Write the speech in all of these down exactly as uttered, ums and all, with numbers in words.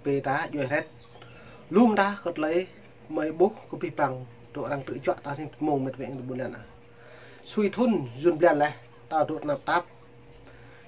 Bê ta djuai hrĕt. Lŏm ta kơ tơlơi mơi ƀuh kơ pih păng dŏ arăng tơ̆ juă ta hning mông mĕt wa ƀôn lan ah. Sui thŭn jŭn blan laih, ta dŏ tơnap tap.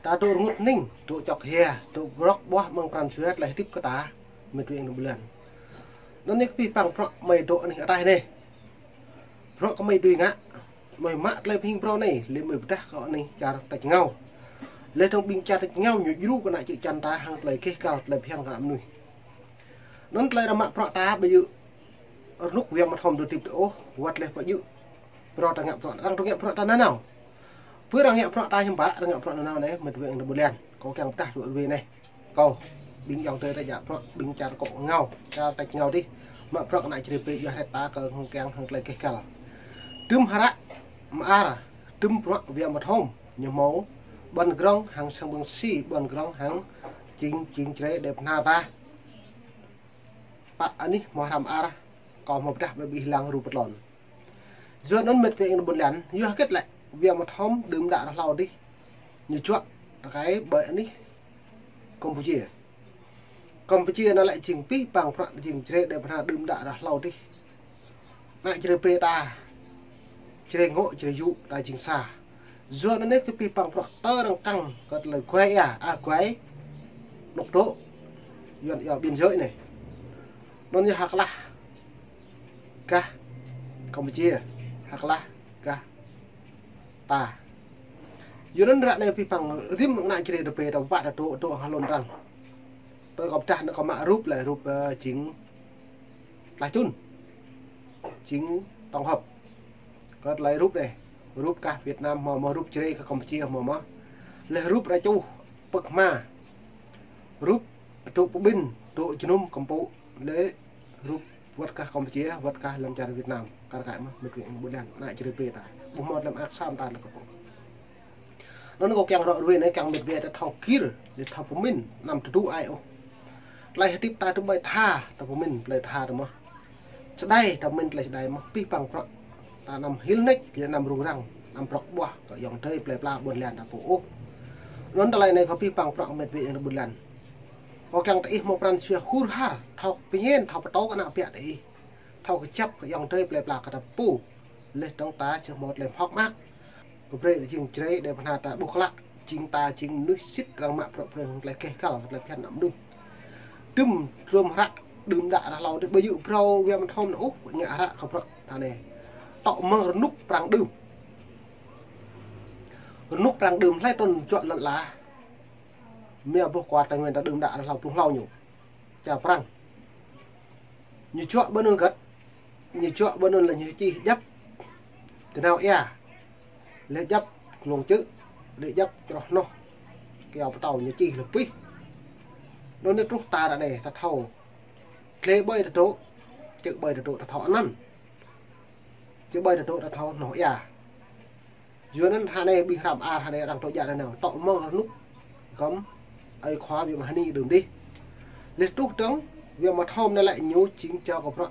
Ta dŏ rơngot hning, dŏ čŏk hia, dŏ brŏk ƀuah mơ̆ng pran jua tơlơi hơdip kơ ta mĕt wa ƀôn lan. Anŭn anai kơ pih păng bruă mơi dŏ anih ataih anai. Bruă kơ mơi dưi ngă, mơi mă tơlơi pơhing phrâo anai, lĕ mơi pơdah kơ anih čar tač rơngiao. Lĕ tơ̆ng ƀing čar tač rơngiao ñu djru kơ ană čư̆ čan ta hăng tơlơi gêh gal tơlơi phiăn kơ ană mơnuih. Anŭn tơlơi arăng mă bruă ta ƀu djơ̆ rơnŭk wa mơthom dŏ hơdip dŏ ôh, wơ̆t lĕ ƀu djơ̆ phrâo ta ngă bruă, arăng dŏ ngă bruă ta nanao. Pơ arăng ngă bruă ta hiư̆m pă, arăng ngă bruă nanao anai, mĕt wa ƀôn lan. Kâo kiăng pơdah dŏ rơwe anai. Kâo, ƀing ayŏng adơi ta djă bruă, ƀing čar kŏ rơngiao, čar tač rơngiao dih. Mă bruă kơ ană Jrai bê djuai hrĕt ta kơ hăng kiăng hăng tơlơi gêh gal. Tơm hră mơar, tơm bruă wa mơthom, ñu hmâo ƀôn grong hăng sang ƀơ̆ng si, ƀôn grong hăng jing, jing Jrai Đê Bơhnar ta. Pă anih hmâo hră mơar, kâo hmâo pơdah ƀơi abih bang rup pơtlon. Yua anŭn mĕt wa ƀôn lan, yua hơget lĕ, wa mơthom đưm đă rơhlâo dih. Ñu juă tơkai ƀơi anih Campuchia. Campuchia anŭn lĕ jing pih păng bruă jing Jrai Đê Bơhnar đưm đă rơhlâo dih. Ană Jrai bê ta, Jrai ngŏ, Jrai yŭ, ta jing sa. Yua anŭn anai kơ pih păng bruă tơ arăng kăng kơ tơlơi guai ia, a guai, nŏk dŏ, yuan ia biên giới anai. Anŭn ia hơklah gah Campuchia, hơklah gah ta. Yua anŭn ră anai pih păng rĭm ană Jrai bê ta wă ta dŏ, dŏ hơlŏn arăng. Tui kâo pơdah anŭn kâo mă rup lĕ rup, ơ, jing tlah čun. Jing tổng hợp. Kơ tơlơi rup anai. Rup gah Việt Nam hmâo mơ̆, rup Jrai gah Campuchia hmâo mơ̆. Lĕ rup rơčuh pơ̆k hma. Rup dŏ pơƀin, dŏ jơnum kơmpŭ. Lĕ rup wơ̆t gah Campuchia, wơ̆t gah lŏn čar Việt Nam. Kar kaĭ mơ̆, mĕt wa ƀôn lan, ană Jrai bê ta. Ƀu hmâo tơlơi mơak sa mơta lĕ kơ pô. Anŭn kâo kiăng ră ruai anai kiăng mĕt wa ta thâo gir, lĕ thâo pơmĭn, anăm tơdu ai ôh. Tơlơi hơdip ta tơƀai tha, ta pơmĭn tơlơi tha ta mơ̆. Čơđai ta pơmĭn tơlơi čơđai mơ̆, pih păng bruă. Ta anăm hil nač, lĕ anăm rŭng răng, anăm brŏk ƀuah, kơ ayŏng adơi plơi pla ƀôn lan ta pô ôh. Anŭn tơlơi anai kơ pih păng bruă mĕt wa ƀôn lan. Kâo kiăng tơ ih hmâo pran jua hur har, thâo pơñen, thâo pơtô kơ ană biă tơ ih. Thâo kơjăp kơ ayŏng adơi plơi pla kơ ta pô. Lĕ tơ̆ng ta či hmâo tơlơi hơ̆k mơak. Kơ brơi jing Jrai Đê Bơhnar ta ƀuh klă, jing ta jing mơnuih sĭt arăng mă bruă brơi hăng tơlơi gêh gal, tơlơi phiăn ană mơnuih. Tơm trum hră đưm đă rơhlâo dih ƀu djơ̆ phrâo wa mơthom anŭn ôh, ngă hră kơ bruă ta anai. Tŏ mơ̆ng rơnŭk prăng đưm. Rơnŭk prăng đưm hlơi trŭn juă lŏn ala. Mia boh kua Tây Nguyên ta đưm đă rơhlâo blung hlâo ñu. Čar prăng. Ñu juă ƀơi anŭn gơ̆t. Ñu juă ƀơi anŭn lĕ ñu čih djăp tơnao ia. Lĕ djăp glông čư̆. Lĕ djăp čroh hnoh. Kiao pơtâo ñu čih lĕ pih. Anŭn anai truh ta ră anai ta thâo. Glai ƀơi ta dŏ. Čư̆ ƀơi ta dŏ ta thâo anăn. Čư̆ ƀơi ta dŏ ta thâo hnoh ia. Yua anŭn hră anai ƀing hră mơar hră anai arăng tŏ djă nanao. Tŏ mơ̆ng rơnŭk gơ̆m ơi khua Việt Nam hơni đưm dih. Lĕ truh dơ̆ng wa mơthom anai lĕ ñu jing jao kơ bruă.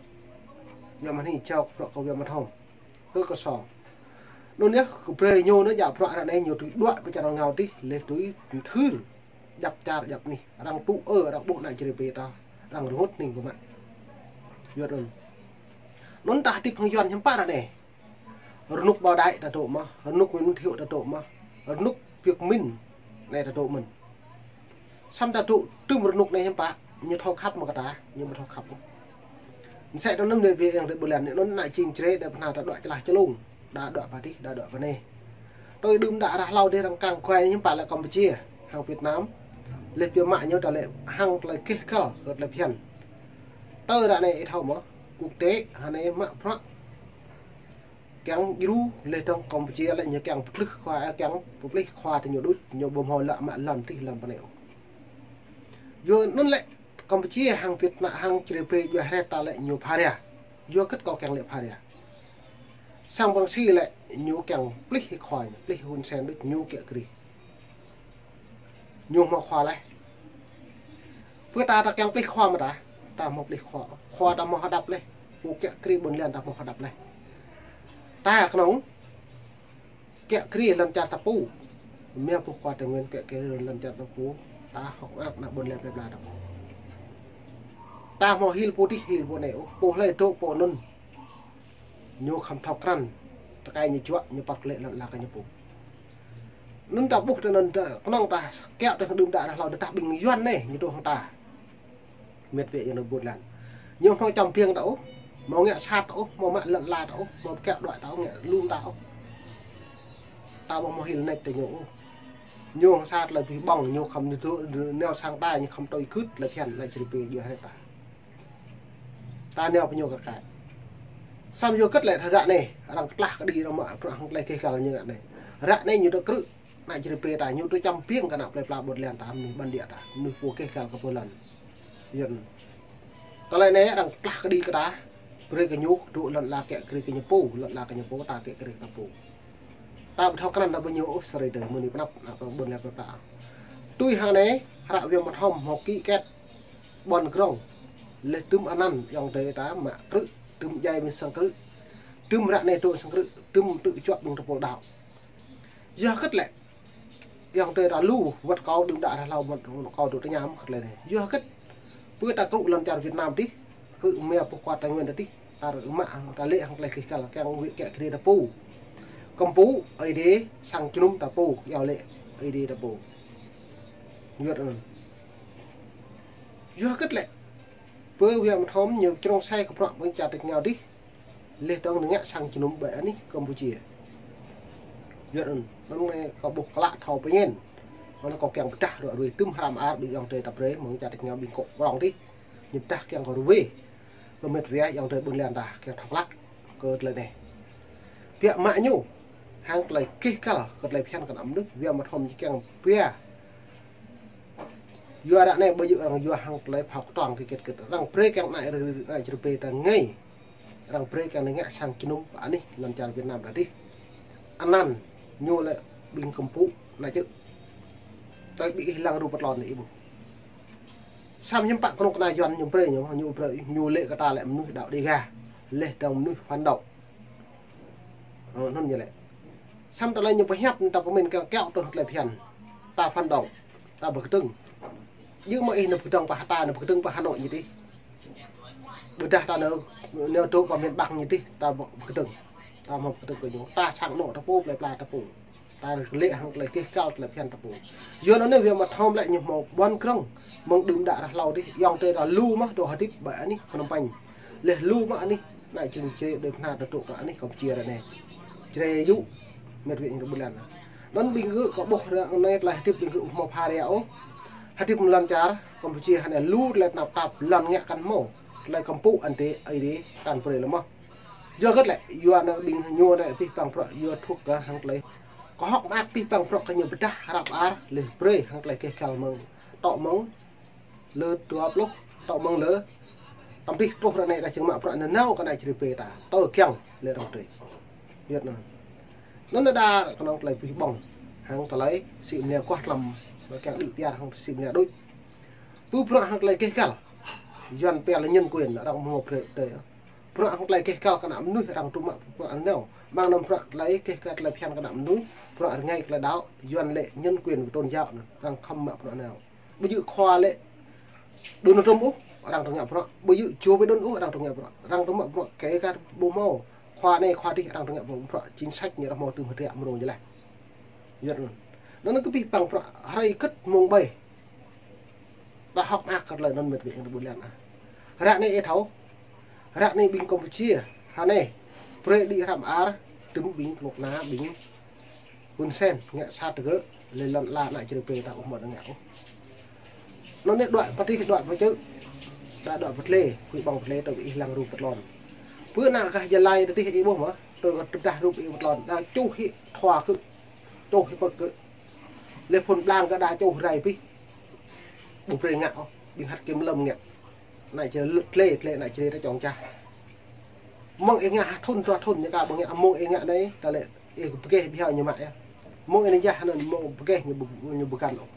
Wa mơhni jao kơ bruă kơ wa mơthom. Kơ kơ so. Anŭn yơh kơ brơi ñu anŭn djă bruă ră anai ñu tui đuaĭ pơ čar rơngiao dih, lĕ tui thưr. Djăp čar djăp anih. Arăng tŭ ơ, arăng ƀuh ană Jrai bê ta. Arăng rơngot hning pơmă. Yua anŭn. Anŭn ta hơdip hăng Yuan hiư̆m pă ră anai. Rơnŭk Bảo Đại ta dŏ mơ̆, rơnŭk Nguyễn Thiệu ta dŏ mơ̆, rơnŭk Việt Minh anai ta dŏ mơ̆n. Samơ̆ ta dŏ tơm rơnŭk anai hiư̆m pă, ñu thâo khăp mơ̆ kơ ta, ñu ƀu thâo khăp ôh. Mơsĕ tơ anŭn anai wa ayŏng adơi ƀôn lan anai anŭn ană jing Jrai đa pơhna ta đuaĭ čơlah čơlông, đa đuaĭ pơ dih, đa đuaĭ pơ anai. Tui đưm đă rơhlâo dih arăng kăng guai hiư̆m pă lĕ Campuchia, hăng Việt Nam. Lĕ biă mă ñu ta lĕ hăng tơlơi gêh gal, kơ tơlơi phiăn. Tơ ră anai ih thâo mơ̆, quốc tế, hơnai mă bruă kiăng djru lĕ tơ̆ng Campuchia lĕ ñu kiăng pơplih khua, kiăng pơplih khua tơ ñu đôč, ñu ƀu hmâo lăi mă lŏn tih lŏn pơ anai ôh. Yua anŭn lĕ Campuchia hăng Việt Nam hăng Jrai bê djuai hrĕt ta lĕ ñu pha ria. Yua hơget kâo kiăng lĕ pha ria. Sang Prăng si lĕ ñu kiăng plih khua, plih Hun Sen đôč ñu kiă kriê. Ñu hmâo khua laih. Pơ ta ta kiăng plih khua mơ̆ ta, ta hmâo plih khua. Khua ta hmâo hơđăp laih. Pô kiă kriê ƀôn lan ta hmâo hơđăp laih. Ta kơnơ̆ng kiă kriê lŏn čar ta pô. Mia boh kua Tây Nguyên kiă kriê lŏn čar ta pô. Ta hơ̆k mơak ană ƀôn lan plơi pla ta pô. Ta hmâo hil pô adih, hil pô anai ôh, pô hlơi dŏ pô anŭn. Ñu khŏm thâo krăn, tơkai ñu juă, ñu păt lĕ lŏn la kơ ñu pô. Anŭn ta ƀuh tơ anŭn ta, kơnơ̆ng ta kiaŏ tơ hăng đưm đă ră hlâo, tơdah ƀing Yuan anai, ñu dŏ hăng ta. Mĕt wa ayŏng adơi ƀôn lan. Ñu hmâo čăm biêng ta ôh, hmâo ngă sat ta ôh, hmâo mă lŏn la ta ôh, hmâo kiaŏ đuaĭ ta ôh, ngă lŏm ta ôh. Ta ƀu hmâo hil nač tơ ñu ôh. Ñu hăng sa tơlơi abih bang, ñu khŏm ñu dŏ, nao sang ta, ñu khŏm tui gưt tơlơi phiăn, tơlơi čri pê djơ̆ hĭ ta. Ta nao pơ ñu kơ kaĭ. Samơ̆ yua hơget lĕ ră anai, arăng kơtlah kơđi arăng mă, arăng hăng tơlơi gêh găl ñu ră anai. Ră anai ñu dŏ krư̆, ană čri pê ta ñu dŏ čăm biêng kơ ană plơi pla ƀôn lan ta, mơnuih bản địa ta, mơnuih pô gêh găl kơ pô lŏn. Yơh. Tơlơi anai arăng kơtlah kơđi kơ ta, brơi kơ ñu dŏ lŏn la kiăng brơi kơ ñu pô, lŏn la kơ ñu pô, ta kiăng brơi kơ ta pô. Ta ƀu thâo krăn ta ƀu ñu ôh sơrơi tơ, mơ̆ng anai pơ anăp, ană ƀôn lan ta. Tui hăng anai, hră Viêm Mật Hồng hmâo ký kết ƀôn krong. Leh tơm anăn ayŏng adơi ta mă krư̆, tơm djai ƀing sang krư̆. Tơm ră anai dŏ sang krư̆, tơm tŭ čuă ƀing tơpul đaŏ. Yua hơget lĕ ayŏng adơi ta lu, wơ̆t kâo đưm đă ră hlâo, wơ̆t kâo dŏ tơña mơ̆ hơget lĕ anai. Yua hơget, pơ ta krư̆ lŏn čar Việt Nam adih, krư̆ mơ̆ pơ kơ Tây Nguyên adih, ta mă, ta lĕ hăng tơlơi gêh găl, kiăng wĭ kiăng kơđi ta pô. Kơmpŭ, Ơi Adai, sang jơnum ta pô, yua lĕ, Ơi Adai ta pô. Yua anŭn. Yua hơget lĕ, pơ Viêm Mật Hồng ñu črông sai kơ bruă ƀing čar tač rơngiao adih. Leh dơ̆ng ñu ngă sang jơnum ƀơi anih Campuchia. Yua anŭn, anŭn anai kâo ƀuh klă thâo pơñen. Anŭn kâo kiăng pơdah ră ruai tơm hră mơar ƀing ayŏng adơi ta brơi, mơ̆ng čar tač rơngiao ƀing kŏ prong adih. Ñu pơdah kiăng kơ ruai. Kơ mĕt wa ayŏng adơi ƀôn lan ta, kiăng thâo klă kơ tơlơi anai. Biă mă ñu, hăng tơlơi gêh găl, kơ tơlơi phiăn kơ ană mơnuih, Viêm Mật Hồng ñu kiăng biă. Yua ră anai ƀu djơ̆ arăng yua hăng tơlơi phao kơtuang kơ kĕt kĕt. Arăng brơi kiăng ană, ană čri pê ta ngă. Arăng brơi kiăng ngă sang jơnum pơ anih lŏn čar Việt Nam ta adih. Anăn ñu lĕ ƀing kơmpŭ ană čư̆. Tơl ƀing ih lăng rup pơtlon anai ih ƀuh. Samơ̆ hiư̆m pă kơnuk kơna Yuan ñu brơi ñu, ñu brơi ñu lĕ kơ ta lĕ mơnuih đaŏ Đêga. Leh dơ̆ng mơnuih phản động. Ơ, anŭn ñu lĕ. Samơ̆ tơlơi ñu pơhiăp ta pơmĭn kiăng kiaŏ tơ tơlơi phiăn. Ta phản động, ta pơkơdơ̆ng. Djơ̆ mơ̆ ih nao pơkơdơ̆ng pơ Hà, ta nao pơkơdơ̆ng pơ Hà Nội ñu adih. Ƀôdah ta nao, nao dŏ pơ miền Bắc ñu adih, ta pơkơdơ̆ng. Ta hmâo pơkơdơ̆ng kơ ñu. Ta sang anŏ ta pô, plơi pla ta pô. Ta lĕ hăng tơlơi gêh găl tơlơi phiăn ta pô. Yua anŭn anai Viêm Mật Hồng lĕ ñu hmâo ƀôn krong. Mơ̆ng đưm đă ră hlâo adih, ayŏng adơi ta lu mơ̆ dŏ hơdip ƀơi anih Phnom Penh. Leh lu mơ̆ anih, ană čri čri đơi pơnah ta dŏ kơ anih Campuchia ră anai. Čri yŭ, mĕt wa ayŏng adơi ƀôn lan. Anŭn ƀing gơ̆ kâo ƀuh ră anai tơlơi hơdip ƀing gơ̆ hmâo pha ria ôh. Hơdip mơ̆ng lŏn čar Campuchia hơnai lu tơlơi tơnap tap lŏn ngă kăn hmâo. Tơlơi kơmpŭ anăn Ơi Adai kăn brơi lĕ mơ̆. Yua hơget lĕ, yua anŭn ƀing ñu anai abih bang bruă yua thŭk kơ hăng tơlơi. Kơ hŏk mơak abih bang bruă kơ ñu pơdah hră mơar, leh brơi hăng tơlơi gêh găl mơ̆ng. Tŏ mơ̆ng lơ dua pluh, tŏ mơ̆ng lơ. Tơm adih truh ră anai ta čơ̆ng mă bruă nanao kơ ană čri pê ta. Tơl kiăng lĕ arăng brơi. Yua anŭn. Anŭn đa kơnơ̆ng tơlơi abih bang. Hăng tơlơi sĭ mơnia kuah tlam, kiăng đĭ piar hăng sĭ mơnia đôč. Pơ bruă hăng tơlơi gêh găl. Yuan pia lĕ nhân quyền, arăng hmâo brơi tơ. Bruă hăng tơlơi gêh găl kơ ană mơnuih arăng tŭ mă bruă nanao. Mơ̆ng anŭn bruă tơlơi gêh găl tơlơi phiăn kơ ană mơnuih, bruă rơngai tơlơi đaŏ, Yuan lĕ nhân quyền kơ tôn giáo anŭn, arăng khŏm mă bruă nanao. Ƀu djơ̆ khua lĕ Donald Trump ôh, arăng tŭ ngă bruă. Ƀu djơ̆ Joe Biden ôh, arăng tŭ ngă bruă. Arăng tŭ mă bruă kơ kar ƀu hmâo. Khua anai khua adih arăng tŭ ngă bruă. Chính sách ñu arăng hmâo tơm hơdră mrô ñu leh. Yua anŭn. Anŭn kơ abih bang bruă hrơi hơget mơ̆ng ƀai. Ta hŏk mơak kơ tơlơi anŭn mĕt wa ayŏng adơi ƀôn lan ah. Ră anai ih thâo. Ră anai ƀing Campuchia. Hơnai. Brơi đĭ hră mơar. Tơm ƀing kơnuk kơna ƀing Hun Sen. Ngă sat tơgơ̆. Lĕ lŏn la ană čri pê ta ƀu hmâo ngă ôh. Anŭn anai đuaĭ pơ adih đuaĭ pơ čư̆. Đa đuaĭ pơ tlê. Kơ ƀơ̆ng pơ tlê tơl ih lăng rup pơtlon. Pơ ană gah Gia Lai tơdih ih ƀuh mơ̆. Tơl kơ tơdah rup ih pơtlon. Đa čuh ih thua kơ. Čuh ih pơk kơ. Lĕ phun blang kơ đa čuh rai abih. Ƀu brơi ngă ôh, ƀing hăt kơ mlŏm ngă. Ană čri tlê, tlê ană čri ta čŏng čah. Mơ̆ng ih ngă thŭn dua thŭn ñu ka ƀu ngă, mơ̆ng ih ngă anai, ta lĕ ih pơgêh ƀiă ñu mă yơh. Mơ̆ng ih ngă anŭn mơ̆ng pơgêh ñu ƀu, ñu ƀu găn ôh.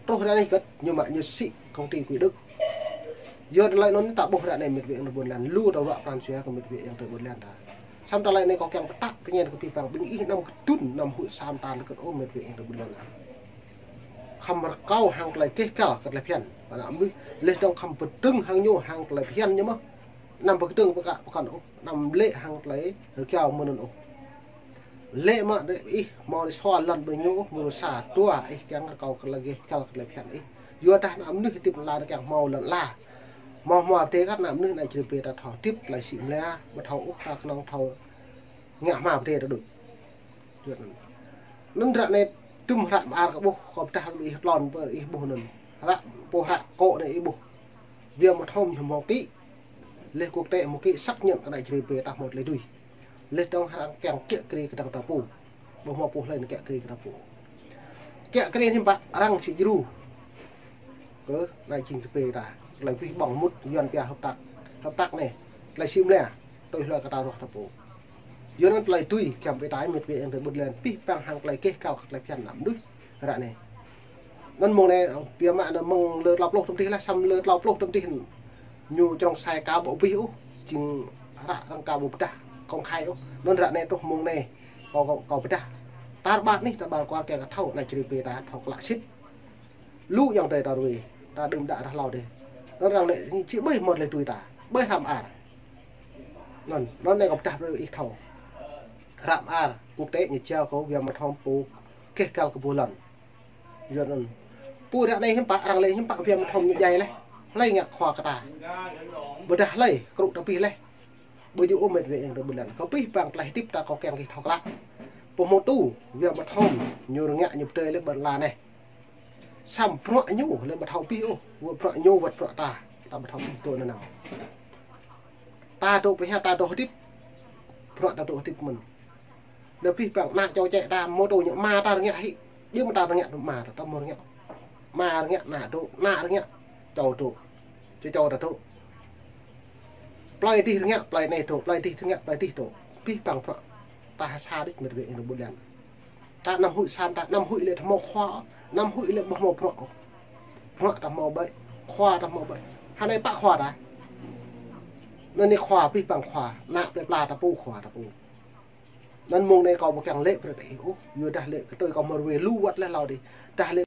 Truh ră anai hơget, ñu mă ñu sĭ công ty Quỹ Đức. Yua tơlơi anŭn ta ƀuh ră anai mĕt wa ayŏng adơi ƀôn lan, lu ta ruă pran jua kơ mĕt wa ayŏng adơi ƀôn lan ta. Samơ̆ tơlơi anai kâo kiăng pơtă pơñen kơ abih bang ƀing ih anăm kơdŭn, anăm huĭ sam ta lơkơt ôh mĕt wa ayŏng adơi ƀôn lan ah. khăm rơkâo hăng tơlơi gêh gal kơ tơlơi phiăn. Ană mơnuih leh dong khăm pơdơ̆ng hăng ñu hăng tơlơi phiăn ñu mơ̆n. Anăm pơdơ̆ng pơkă pơkŏn ôh, anăm lê̆ hăng tơlơi rơgao mơ̆n anŭn ôh. Lê̆ mă đe ih hmâo đe sua lŏn ƀơi ñu ôh, mơ̆ sa tua ih kiăng rơkâo kơ tơlơi gêh gal kơ tơlơi phiăn ih. Yua dah ană mơnuih hơdip lăn ala kiăng hmâo lŏn ala. Hmâo hmua pơdai kơ ană mơnuih anai čơrê bê ta thâo hơdip tơlơi sĭ mơlia, ƀu thâo ôh ta kơnơ̆ng thâo ngă hmua pơdai ta đôč. Anŭn ră anai tŭm hră mơar kơ ƀuh, kâo pơdah ƀơi ih tlôn ƀơi ih ƀuh anŭn. Hră pô hră kô̆ anai ih ƀuh. Việt Nam hmâo ký, leh quốc tế hmâo ký xác nhận kơ anai čơrê bê ta hmâo tơlơi tui. Leh dong hră kiăng kiă kriê kơdơ̆ng ta pô. Ƀu hmâo pô hlơi anŭn kiă kriê kơ ta pô. Kiă kriê hiư̆m pă arăng či djru kơ anai jing čơrê bê ta. Tơlơi abih bang mŭt Yuan pia hợp tác. Hợp tác anai. Tơlơi sĭ mơlia. Tui hlơi kơ ta ruah ta pô. Yua anŭn tơlơi tui giăm pơtai mĕt wa ayŏng adơi ƀôn lan abih bang hăng tơlơi gêh gal kơ tơlơi phiăn ană mơnuih ră anai. Anŭn mơ̆ng anai, biă mă anŭn mơ̆ng lơ tlâo pluh tơm tih lah, săm lơ tlâo pluh tơm tih ñu črŏng sai ka ƀu abih ôh, jing hră arăng ka ƀu pơdah công khai ôh. Anŭn ră anai truh mơ̆ng anai kâo, kâo, kâo pơdah. Tar ƀar anih, tar ƀar kual kiăng kơ thâo, anai čơrê bê ta thâo klă sĭt. Lu ayŏng adơi ta ruai, ta đưm đă rah hlâo dêh. Anŭn arăng lĕ či ƀơi hmâo tơlơi tui ta, ƀơi hră mơar. Anŭn, anŭn anai kâo pơdah brơi ih thâo. Hră mơar quốc tế ñu jao kơ Việt Nam hmâo pô gêh gal kơ ƀuh lŏn. Yua anŭn. Pô ră anai hiư̆m pă, arăng lĕ hiư̆m pă Việt Nam ñu djai leh. Hlơi ngă khua kơ ta. Ƀôdah hlơi krŭ ta abih leh. Ƀu djơ̆ ôh mĕt wa ayŏng adơi ƀôn lan. Kơ abih bang tơlơi hơdip ta kâo kiăng kơ ih thâo klă. Pô hmâo tu, Việt Nam ñu rơngiă ñu pơdơi leh ƀơi lŏn ala anai. Săm bruă ñu lĕ ƀu thâo abih ôh, wơ̆t bruă ñu wơ̆t bruă ta, ta ƀu thâo abih tui anŭn nao. Ta dŏ pơhiăp, ta dŏ hơdip, bruă ta dŏ hơdip mơ̆n. Leh abih bang ană čô čĕ ta hmâo tui ñu, ama ta rơngiă hĭ, biă mă ta rơngiă, ama ta, ta hmâo rơngiă. Ama rơngiă, ană dŏ, ană rơngiă, čô dŏ, čô čô ta dŏ. Plơi dih rơngiă, plơi anai dŏ, plơi dih rơngiă, plơi dih dŏ. Abih bang bruă ta ha sa đôč mĕt wa ayŏng adơi ƀôn lan. Ta anăm huĭ săm, ta anăm huĭ lĕ ta hmâo khua, anăm huĭ lĕ ƀu hmâo bruă. Bruă ta hmâo ƀơi, khua ta hmâo ƀơi. Hơnai pă khua ta. Anŭn anai khua abih bang khua, ană plơi pla ta pô khua ta pô. Anŭn mơ̆ng anai kâo ƀu kiăng lĕ brơi ta ih ôh, yua dah lĕ kơ tui kâo hmâo ruai lu wơ̆t leh hlâo dih. Dah lĕ